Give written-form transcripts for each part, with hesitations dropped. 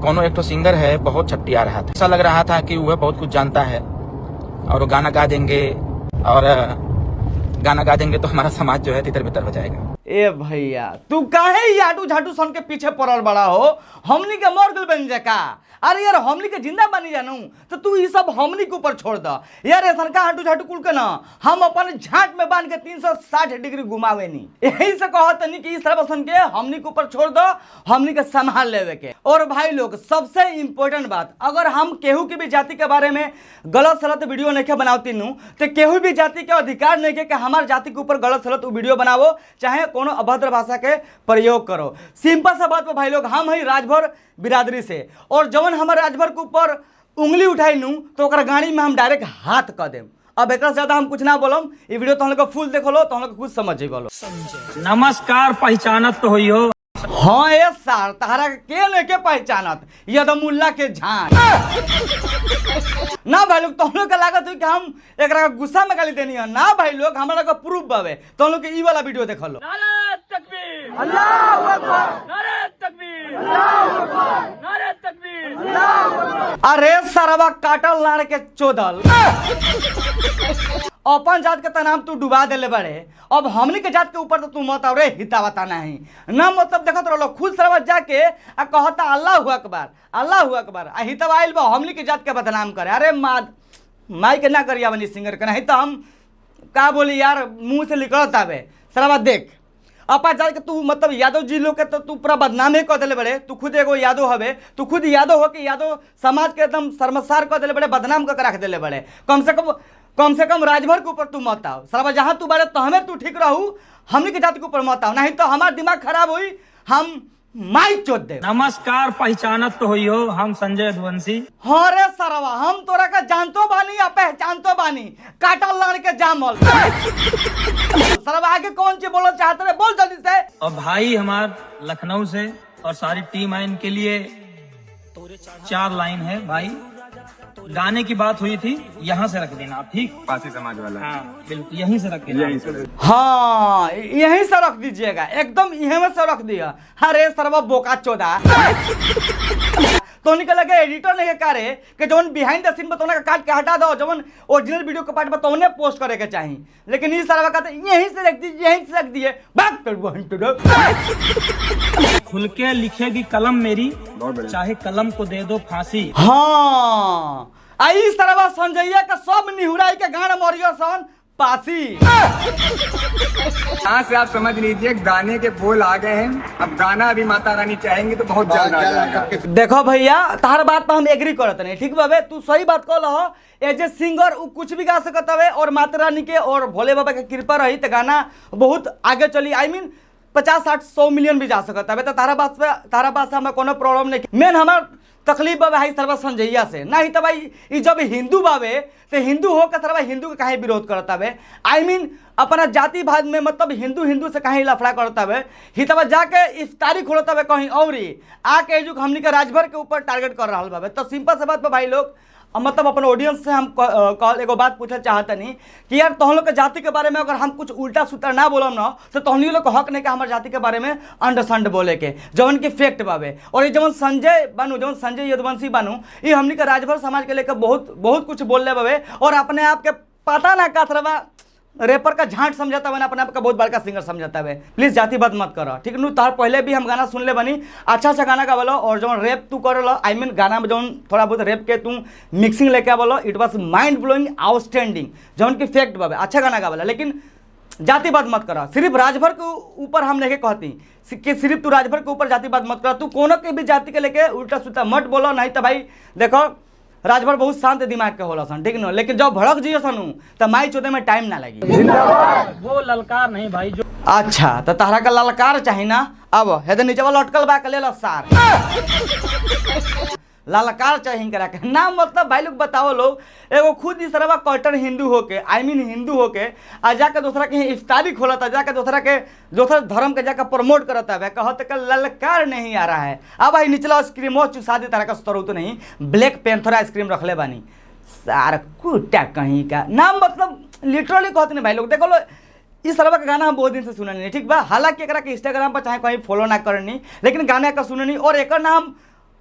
कोनो एक तो सिंगर है, बहुत छपटिया रहा था। ऐसा लग रहा था कि वह बहुत कुछ जानता है और वो गाना गा देंगे और गाना गा देंगे तो हमारा समाज जो है तितर बितर हो जाएगा। ए भैया, तू काहे ई आटू झाटू सन के पीछे पड़ल बड़ा हो? हमनी के मर गइल बन का? अरे यार, हमनी के जिंदा बनी जानू तो तू ई सब हमनी के ऊपर छोड़ द यार। ऐसन का आटू झाटू कुल के ना हम अपन झाट में बांध के 360 डिग्री घुमावे नी। यही से कहत तनी कि इस तरह सन के हमनी के ऊपर छोड़ दो, हमनी के संभाल लेवे के। और भाई लोग, सबसे इम्पोर्टेंट बात, अगर हम केहू की भी जाति के बारे में गलत सलत वीडियो नहीं बनावती नू, तो केहू भी जाति के अधिकार नहीं के कि हमार जाति के ऊपर गलत सलत वीडियो बनावो, चाहे कोनो अभद्र भाषा के प्रयोग करो। सिंपल सा बात पर भाई लोग, हम ही राजभर बिरादरी से और जवन हमार राजभर के ऊपर उंगली उठाई नू, तो ओकरा गाड़ी में हम डायरेक्ट हाथ कर देम। अब एक से ज्यादा हम कुछ ना बोलम। ई वीडियो तो हम लोग फुल देखो लो, तो हम लोग कुछ समझ बोलो। नमस्कार, पहचानत तो होई हो। हाँ ए सार, तहरा के लेके पहचानत यदमुल्ला के झान ना। भाई लोग, तो हम लोग के लागत हुई कि हम एकरा के गुस्सा में गाली देनी है ना। भाई लोग, हमरा के प्रूफ बावे, तो हम लोग के ई वाला वीडियो देख लो। नारे तकबीर! अल्लाहू अकबर! नारे तकबीर! अल्लाहू अकबर! नारे तकबीर! अरे सरवा, काटल लाड़ के चोदल, अपन जात के तनाम तू डुबा देले बड़े। अब हमनी के जात के ऊपर तो तू मत आवरे, हितावता नहीं ना। मतलब देखत रहो, खुद सरवा जाके आ कहता अल्लाह अकबर, अल्लाह अकबर, आ हितवा आइल बा हमनी के जात के बदनाम करे। अरे मा माई के ना करिया बनी सिंगर के, नहीं तो हम का बोली यार, मुंह से निकलत आवे। सरवा देख, अपा जात के तू मतलब यादव जी लोग के तो तू पूरा बदनाम ही कर दिले बड़े। तू खुद एगो यादव हवे, तू खुद यादव हो के यादव समाज के एकदम शर्मसार कर दिले बड़े, बदनाम कर के रख दिले बड़े। कम से कम राजभर के ऊपर तू मत आओ सरवा। जहाँ तू बारे तो हमें तू ठीक रहू, हमनी के जाति के ऊपर मत आओ, नहीं तो हमार दिमाग खराब हुई, हम माई चोद दे। नमस्कार, पहचानत तो होई हो, हम संजय यदुवंशी। हाँ रे सरवा, हम तोरा का जानतो बानी या पहचानतो बानी, काटल लाड़ के जामल। सरवा, आगे कौन चीज बोलना चाहते रे? बोल जल्दी से। और भाई हमार लखनऊ से और सारी टीम है, इनके लिए चार लाइन है। भाई, गाने की बात हुई थी, यहाँ से रख देना आप, ठीक? पासी समाज वाला। हाँ, बिल्कुल, यहीं से रख देना। यहीं से। हाँ, यहीं से रख दीजिएगा, एकदम यहीं से रख दिया। अरे सरवा बोका चोदा, तो निकल लगे एडिटर नहीं करे कि जवन बिहाइंड the scene पर तो काट के हटा दो, जवन ओरिजिनल वीडियो के पार्ट पर तो पोस्ट करे के चाहिए। लेकिन इस सरवा का यहीं से रख दीजिए, यहीं से रख दिए। बात कर। खुल के लिखेगी कलम मेरी, बहुत बढ़िया। चाहे कलम को दे दो फांसी। हाँ, आई सरवा संजैया का सब निहुराई के गाना मरियो सन पासी। यहाँ से आप समझ लीजिए, गाने के बोल आ गए हैं। अब गाना अभी माता रानी चाहेंगे तो बहुत जल्द आ जाएगा। देखो भैया, तार बात पर हम एग्री करत नहीं, ठीक बाबे? तू सही बात कहल। एज ए सिंगर उ कुछ भी गा सकत हवे और माता रानी के और भोले बाबा के कृपा रही तो गाना बहुत आगे चली, I mean 50, 60, 100 million भी जा सकत हवे। तो तारा बात से हमें कोनो प्रॉब्लम नहीं। मेन हमार तकलीफ बाबे हाई सरवा संजैया से। नहीं तो भाई, ई जब हिंदू बाबे तो हिंदू हो के सरवा हिंदू के काहे विरोध करत हवे? I mean अपना जाति भाद में मतलब हिंदू हिंदू से काहे लफड़ा करत हवे? हितवा जाके इफ्तारी खोलत हवे कहीं औरी आके एजुक हमनी के राजभर के ऊपर टारगेट कर रहल बाबे। तो सिंपल से बात बा भाई लोग, अब मतलब अपन ऑडियंस से हम कल एगो बात पूछल चाहतनी कि यार, तोहन लोग के जाति के बारे में अगर हम कुछ उल्टा सुल्टा ना बोलम ना, तो तोहनी लोग के हक नहीं कि हमार जाति के बारे में अंडरस्टैंड बोले के, जवन की फैक्ट बावे। और ये जवन संजय बानू, जवन संजय यदुवंशी बानू, ये हमनी के राजभर समाज के लेकर बहुत बहुत कुछ बोल बावे और अपने आप के पता ना का रेपर का झांट समझाता है, अपने आप का बहुत बड़का सिंगर समझाता है। प्लीज जातिवाद मत करो, ठीक नु? तार पहले भी हम गाना सुन ले बनी, अच्छा अच्छा गाना गावलो और जौन रैप तू करलो, I mean गाना में जौन थोड़ा बहुत रैप के तू मिक्सिंग लेके आवलो, it was mind blowing, outstanding, जौन की फैक्ट बाबे। अच्छा गाना गावला, लेकिन जातिवाद मत करा। सिर्फ राजभर के ऊपर हम नहीं कहती कि सिर्फ तू राजभर के ऊपर जातिवाद मत करा, तू कोनो के भी जाति के लेके उल्टा सुल्टा मत बोलो। नहीं तो भाई देखो, राजभर बहुत शांत दिमाग के होला सन, ठीक न? लेकिन जब भड़क जियो सनु तो माई चोदे में टाइम ना लगी। वो ललकार नहीं भाई, जो अच्छा, तो तहरा का ललकार चाही ना? अब हेदे नीचे लटकल बा के ले लो सार। ललकार चाही करा के ना। मतलब भाई लोग, बताओ लोग, एगो खुद ही सरवा कट्टर हिंदू होके, I mean Hindu होके, आ जाके दूसरा के इफ्तारी खोलता, जाके दूसरा के दूसरा धर्म के जाके प्रमोट करता है, कहत के ललकार नहीं आ रहा है। अब भाई, निचला आइसक्रीम हो चुसा दे तारा का तो नहीं, ब्लैक पैंथर आइसक्रीम रखले बानी सार कुटा कहीं का ना। मतलब लिटरली कहते नहीं भाई लोग, देखो लो, इस सरवा के गाना हम बहुत दिन से सुननी नहीं, ठीक बा? हालांकि एकरा के इंस्टाग्राम पर चाहे कहीं फॉलो ना करनी, लेकिन गाना का सुननी और एकर नाम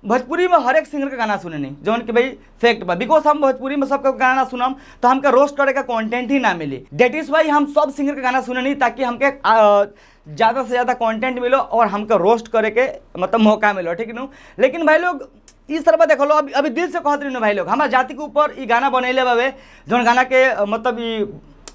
भोजपुरी में हर एक सिंगर के गाना सुने नहीं, जौन कि भाई फैक्ट बा, because हम भोजपुरी में सबका गाना सुनम तो हमके रोस्ट करे का कंटेंट ही ना मिली। That is why हम सब सिंगर के गाना सुने नहीं, ताकि हमके ज़्यादा से ज़्यादा कंटेंट मिलो और हमके रोस्ट करे के मतलब मौका मिलो, ठीक नु। लेकिन भाई लोग इस तरह देखो लो, अभी अभी दिल से कहत रही भाई लोग, हमारे जाति के ऊपर ई गाना बनैले बाबे, जौन गाना के मतलब ई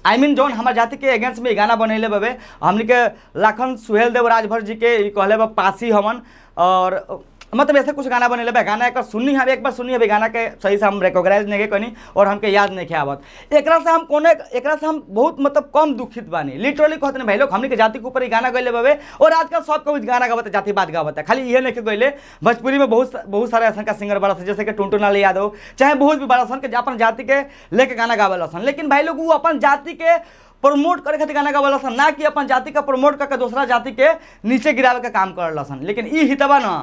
I mean जौन हमारे जाति के अगेंस्ट में ई गाना बनैले बाबे, हमनी के लाखन सुहेल देव राजभर जी के ई कहले बा पासी हमन, और मतलब ऐसे कुछ गाना बनैले बा। गाना एक सुननी हम, एक बार सुननी है गाना के सही से हम रिकॉग्नाइज नहीं कनी और हमके याद नहीं आवत। एकरा से हम कोनो एकरा से हम बहुत मतलब कम दुखित बानी, लिटरली कहते नहीं भाई लोग, हमनी के जाति के ऊपर ई गाना गइले बाबे। और आजकल सब कोई गाना गावत, जातिवाद गावत है, खाली इहे नहीं गइले, भोजपुरी में बहुत बहुत सारे ऐसा का सिंगर बड़ा सन, जैसे कि टुनटुन लाल यादव, चाहे बहुत भी बड़ा सन के अपन जाति के लेके गाना गावेला सन। लेकिन भाई लोग वो अपन जाति के प्रमोट करे खातिर गाना गावेला सन, ना कि अपन जाति का प्रमोट करके दूसरा जाति के नीचे गिरावे के काम करला सन। लेकिन ई हितवा ना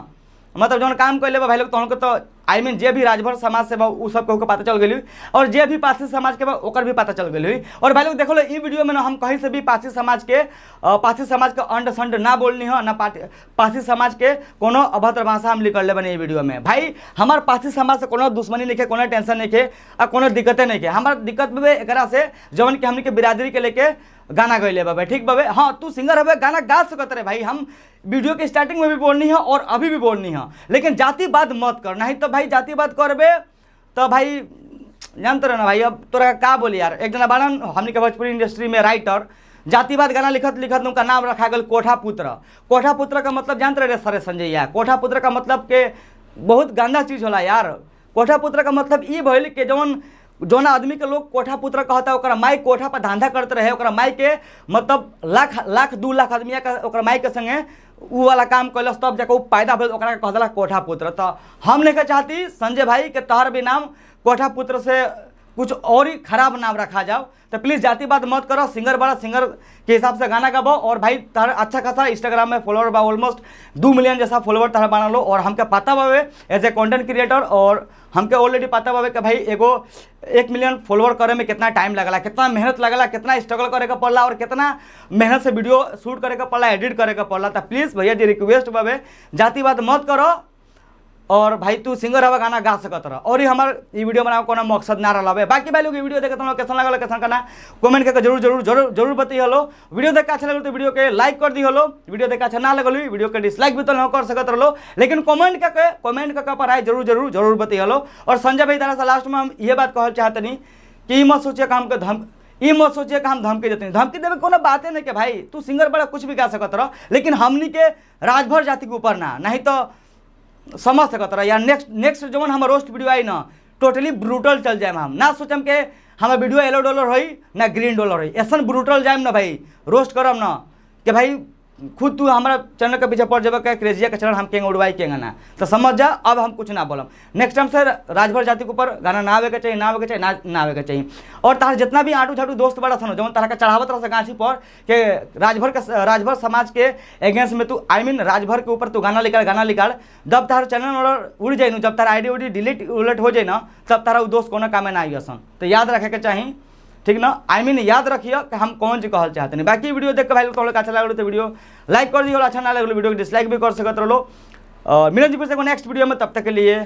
मतलब जौन काम कैले बा भाई लोग, तहन के तो I mean जे भी राजभर समाज से बा उ सब के पता चल गेली, और जे भी पासी समाज के बा ओकर भी पता चल गेली। और भाई लोग देखो लो ई वीडियो में ना हम कहीं से भी पासी समाज के अंड संड ना बोलनी हो, ना पासी समाज के कोनो अभद्र भाषा हम निकल बने ई वीडियो में। भाई हमार पासी समाज से कोनो दुश्मनी नहीं है, कोनो टेंशन नहीं है आ कोनो दिक्कतें नहीं है। हमार दिक्कत बे एकरा से जवन कि हमनी के बिरादरी के लेके गाना गैले बाबे, ठीक बाबे। हाँ तू सिंगर हबे, गाना गा सकत रे भाई, हम वीडियो के स्टार्टिंग में भी बोलनी है और अभी भी बोलनी है, लेकिन जातिवाद मत कर, नहीं तो भाई जातिवाद करबे तो भाई जानते रहो ना भाई, अब तोरा का बोली यार। एक जना बाड़न हमनी के भोजपुरी इंडस्ट्री में राइटर, जातिवाद गाना लिखत लिखत उनका नाम रखा गल कोठा पुत्र। कोठा पुत्र का मतलब जानते रहे सरे संजय यार, कोठा पुत्र का मतलब के बहुत गंदा चीज़ होला यार। कोठा पुत्र का मतलब ई भइल कि जौन जौन आदमी के लोग कोठा पुत्र कहता है, ओकरा माई कोठा पर धांधा करते रहे, ओकरा माई के मतलब लाख लाख 2 लाख आदमी का ओकरा माई के संगे उ वाला काम कैलस तब जाके उ पैदा भेल, ओकरा के कह देला कोठा पुत्र। तो हम नहीं चाहती संजय भाई के तोहर भी नाम कोठा पुत्र से कुछ और ही खराब नाम रखा जाओ, तो प्लीज़ जातिवाद मत करो। सिंगर बड़ा सिंगर के हिसाब से गाना गाबो। और भाई तार अच्छा खासा इंस्टाग्राम में फॉलोअर बा, ऑलमोस्ट 2 मिलियन जैसा फॉलोअर तार बना लो, और हमके पता बावे एज ए कंटेंट क्रिएटर, और हमके ऑलरेडी पता बावे कि भाई एगो 1 मिलियन फॉलोअर करे में कितना टाइम लगला, कितना मेहनत लगला, कितना स्ट्रगल करे के पड़ला, और कितना मेहनत से वीडियो शूट करे के पड़ला, एडिट करे के पड़ला। तो प्लीज़ भैया जी रिक्वेस्ट बावे, जातिवाद मत करो। और भाई तू सिंगर हवा गाना गा सकत रह, और ये हमार ई वीडियो बनावे कोनो मकसद ना रहा है। बाकी भाई लोग वीडियो देखे तुम लोग कैसा लगल कैसा करना कमेंट करके जरूर जरूर जरूर जरूर बती हलो। वीडियो देख के अच्छा लगल तो वीडियो के लाइक कर दी हलो, वीडियो देख के अच्छा ना लगल वीडियो के डिसलाइक भी तो ना कर सकत रहो, लेकिन कमेंट करके पर आए जरूर जरूर जरूर बती हलो। और संजय भाई तरह से लास्ट में हम ये बात कहल चाहतनी कि मत सोचिए कि हमके धम ई मत सोचिए कि हम धमकी देते, धमकी देवे कोनो बातें नहीं कि भाई तू सिंगर बड़ा कुछ भी गा सकत रह, लेकिन हमनी के राजभर जाति के ऊपर ना, नहीं तो समझ सकत रह यार। नेक्स्ट जवन हमार रोस्ट वीडियो आई ना टोटली ब्रूटल चल जाए, हम ना सोचम के हमार वीडियो येलो डॉलर होई ना ग्रीन डॉलर होई, ऐसा ब्रूटल जाए ना भाई, रोस्ट करम ना कि भाई खुद तू हमारा चैनल के पीछे पड़ जाबे के क्रेजिया के चैनल हम केंगे उड़वाई केंगे ना, तो समझ जा अब हम कुछ ना बोलम। नेक्स्ट टाइम से राजभर जाति के ऊपर गाना ना आवे के चाहिए, ना आवे के चाहिए, ना आवे के चाहिए। और तार जितना भी आटू झाटू दोस्त बड़ा सन जौन तारा के चढ़ावत रह गाछी पर के राजभर समाज के अगेंस्ट में तू I mean Rajbhar के ऊपर तू गाना निकाल, गाना निकाल, जब तार चैनल उड़ जाए नु, जब तार आईडी उड़ी डिलीट उलट हो जाए ना, तब तारा उ दोस्त कोनो कामे ना आई सन। तो याद रखे के चाहिए, ठीक ना, I mean याद रखिए कि हम कौन चीज कहल चाहते हैं। बाकी वीडियो देख के भाई लोग अच्छा लगल तो वीडियो लाइक कर दियो, अच्छा ना लगल वीडियो के डिसलाइक भी कर सकत रहो। मिलन जी फिर से नेक्स्ट वीडियो में, तब तक के लिए